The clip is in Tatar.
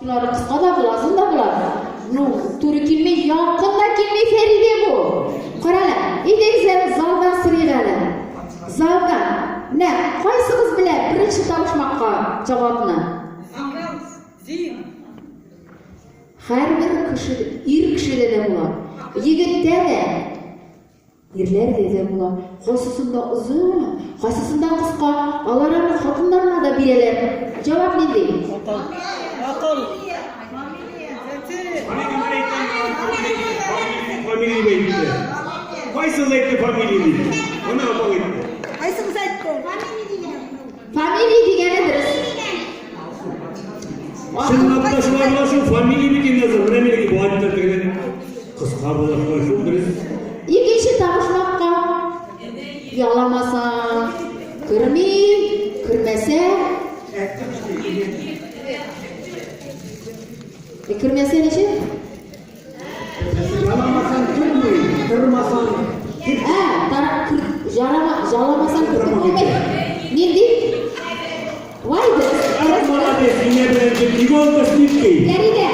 Килары кыска да була, озын да була. Ну, туры килми, якын да килми Фәридә бу. Кара әле, әйдәгез әле залдан сорыйк әле. Залдан. Менә кайсыгыз белә беренче табышмакка җавапны? Һәрбер кеше, ир кешедә дә була. Егеттә дә. Ирләрдә дә була. Кайсысында озын, кайсысында кыска. Алар аны хатыннарына да бирәләр. Җавап нинди? Акыл. Акыл. Фамилия әйтте. Кайсыгыз әйтте фамилия дип? Ана апаң әйтте. Кайсыгыз әйтте? Фамилия дигәне дөрес. Чынлап та шулай була шул фамилия бит инде зур. Менә минеке бу әйтте теге. Кыска була шулай шул дөрес. Икенче табышмакка яламасаң керми, кермәсә Э, кермәсә ничек? Яламасаң тормый, тормасаң Ә, тара, кер, жарама, жаламасаң кертеп булмый. Нинди? Вай, дөрес. Молодец, мине белән дип, Егор Космицкий. Фәридә.